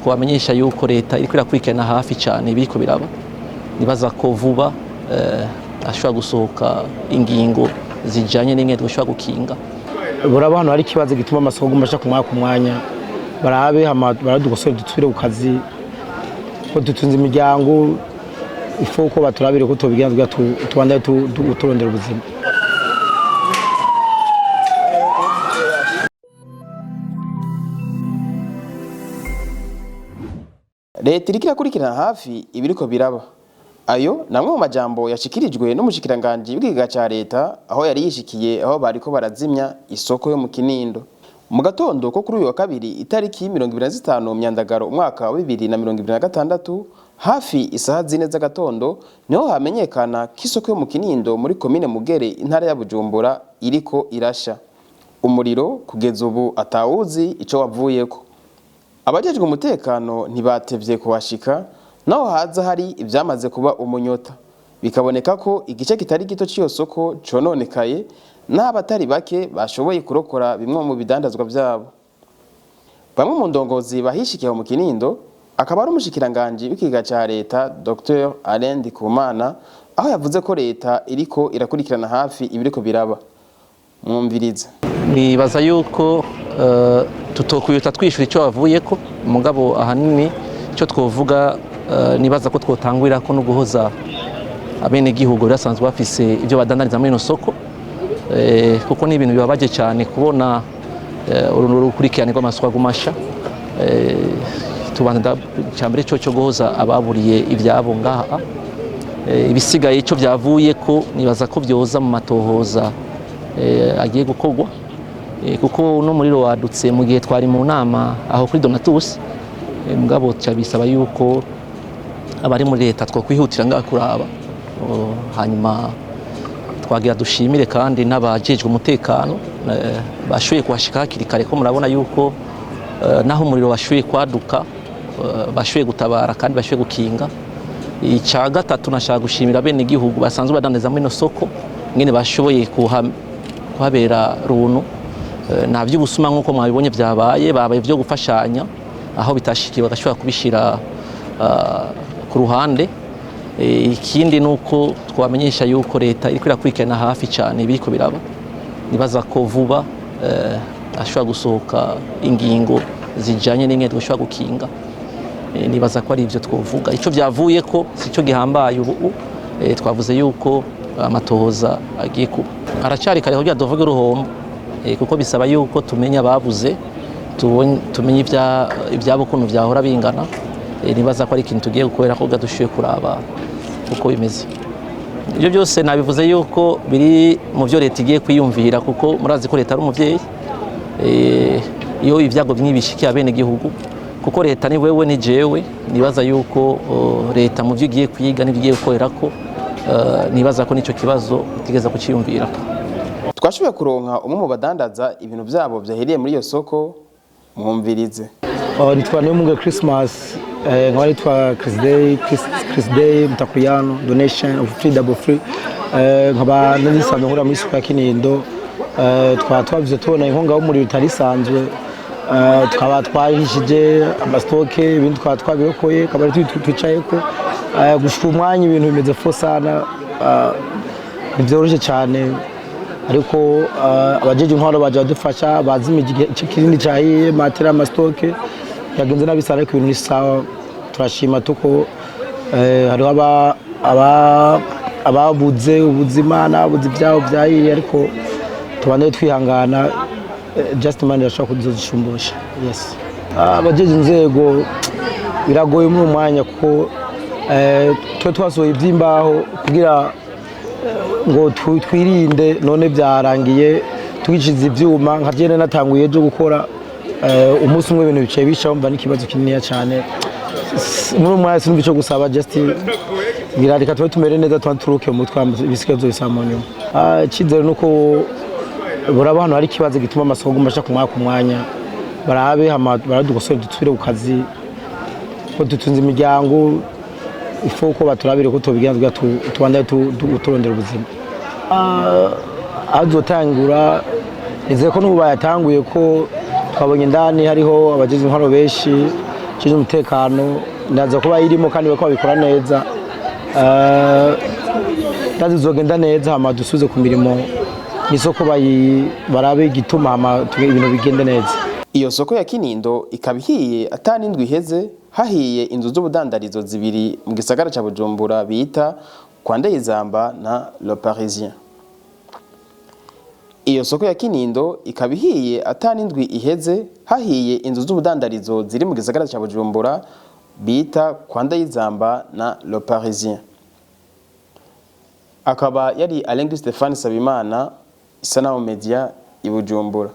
Twamenyesha yuko leta iriko irakurikirana hafi cyane ibiriko biraba. Nibaza ko vuba ashobora gusohoka ingingo zijanye n'ingene dushobora gukinga. Buraba hano hari ikibazo gituma amasoko aguma asha ku mwanya ku mwanya, barabe hama baradugosore dusubire ku kazi ko dutunze imiryango. Ifo ko baturabire ko tubigenza kugira tubandanye turondera ubuzima. Leta iriko irakurikirana hafi ibiriko biraba. Ayo namwe mu majambo yashikirijwe n'umushikiranganji w'ikigega ca leta, aho yari yishikiye aho bariko barazimya isoko yo mu Kinindo mu gatondo ko kuri uyu wa kabiri, itariki 25 Myandagaro umwaka wa 2026, hafi isaha 4 z'agatondo, niho hamenyekana ko isoko yo mu Kinindo muri komine Mugere, intara ya Bujumbura, iriko irasha umuriro. Kugeza ubu atawuzi ico wavuyeko. Abajejwe umutekano ntibatevye kuhashika, naho haza hari ivyamaze kuba umunyota, bikaboneka ko igice kitari gito c'iyo soko cononekaye, n'abatari bake bashoboye kurokora bimwe mu bidandazwa vyabo. Bamwe mu ndongozi bahishikiye mu Kinindo akaba ari umushikiranganji w'ikigega ca leta, Dr Alain Ndikumana, aho yavuze ko leta iriko irakurikirana hafi ibiriko biraba. Mwumvirize. Nibaza yuko tutokwihuta twishura icyo bavuyeko, mugabo ahanini icyo twovuga, nibaza ko twotangurira ko no guhoza abenegihugu basanzwe bafise ibyo badandariza muri ino soko, kuko ni ibintu bibabaje cyane kubona uru rukurikirane rw'amasoko agumasha. Tubanza cyambere cyo guhoza ababuriye ibyabo ngaha. Ibisigaye icyo byavuye ko, nibaza ko byoza mu matohoza agiye gukorwa, kuko uno muriro wadutse mu gihe twari mu nama aho kuri Donatus. Mugabo bisaba yuko abari muri leta twokwihutira ngaha kuraba. Hanyuma twagira dushimire kandi n'abajejwe umutekano bashoboye kuhashika hakiri kare, ko murabona yuko naho umuriro washoboye kwaduka, bashoboye gutabara kandi bashoboye gukinga. Icya gatatu, nashaka gushimira bene igihugu basanzwe badandariza muri ino soko, ngene bashoboye kuhabera runtu. Nta by'ubusuma nk'uko mwabibonye byabaye, babaye byo gufashanya, aho bitashikiye bagashobora kubishyira ku ruhande. Ikindi ni uko twamenyesha yuko leta iriko irakurikirana hafi cyane ibiriko biraba. Nibaza ko vuba ashobora gusohoka ingingo zijanye n'ingene dushobora gukinga. Nibaza ko ari ivyo twovuga. Ico byavuye ko sico gihambaye ubu. Twavuze yuko amatohoza agiye kuba. Aracyari kare kugira tuvuge uruhombo, kuko bisaba yuko tumenya ababuze, tumenye ibyabo ukuntu byahora bingana. Nibaza ko ari ikintu tugiye gukorera ko dushoboye kuraba uko bimeze. Ibyo byose nabivuze yuko biri mu byo leta igiye kwiyumvira, kuko murazi ko leta ari umuvyeyi. Iyo ibyago nk'ibi bishikiye abenegihugu, kuko leta ni wewe ni jewe, nibaza yuko leta mu byo igiye kwiga n'ibyo igiye gukorera ko, nibaza ko nicyo kibazo itigeza kuciyumvira. Twashoboye kuronka umwe mu badandaza ibintu vyabo vyahiriye muri iyo soko. Mwumvirize. Nitwa Niyomungu Christmas, nkaba nitwa Chris Day, Chris Day Mutakuyano donation of free double free, nkaba nanisanzwe nkora muri soko ya Kinindo. Twaba twavuze tubona inkonga y'umuriro itari isanzwe, tukaba twahishije ama stocks, ibindi twaba twabirokoye, akaba ari twicayeko. Gushika umwanya ibintu bimeze fo sana, ntibyoroshye cyane, ariko abajeje intwaro baje badufasha, bazimije igice kinini cyahiye, matera, ama stocks yagenze nabi sana, ariko ibintu ni sawa, turashima tuko hariho ababuze ubuzima n'ababuze ibyabo byahiye, ariko tubandanye twihangana. Just Imana irashobora kudushumbusha. Yes, abajeje inzego biragoye muri uyu mwanya, kuko twe twasohoye iby'imbaho kugira ngo twirinde, none byarangiye tugishize ibyuma. Nka jene natanguye ejo gukora, umunsi umwe ibintu bicaye bishaho, mva n'ikibazo kininiya cyane. Muri uyu mwanya sinumva icyo gusaba, just ngira reka tube tumere neza, tuba turuke mu mutwe, ibisigaye byo bisaba mu nyuma. Icyizere ni uko buraba hano hari ikibazo gituma amasoko aguma asha ku mwanya ku mwanya, barabe hama baradugosore dusubire ku kazi ko dutunze imiryango. Ifo ko baturabire ko tubigenza kugira tubandanye turondera ubuzima. Aho nizeye ko n'ubu bayatanguye, ko twabonye indani hariho abagize intwaro benshi. ishinzwe umutekano ndaza kuba irimo kandi bariko babikora neza. Ndazi bizogenda neza, hama dusubize ku mirimo n'isoko barabe igituma, hama ibintu bigende neza. Iyo soko ya Kinindo ikaba ihiye atanindwi iheze hahiye inzu z'ubudandarizo zibiri mu gisagara ca Bujumbura bita kwa Ndayizamba na Le Parisien. Iyo soko ya Kinindo ikaba ihiye atanindwi iheze hahiye inzu z'ubudandarizo ziri mu gisagara ca Bujumbura bita kwa Ndayizamba na Le Parisien. Akaba yari Alain Stefani Sabimana, Isanamu Media, i Bujumbura.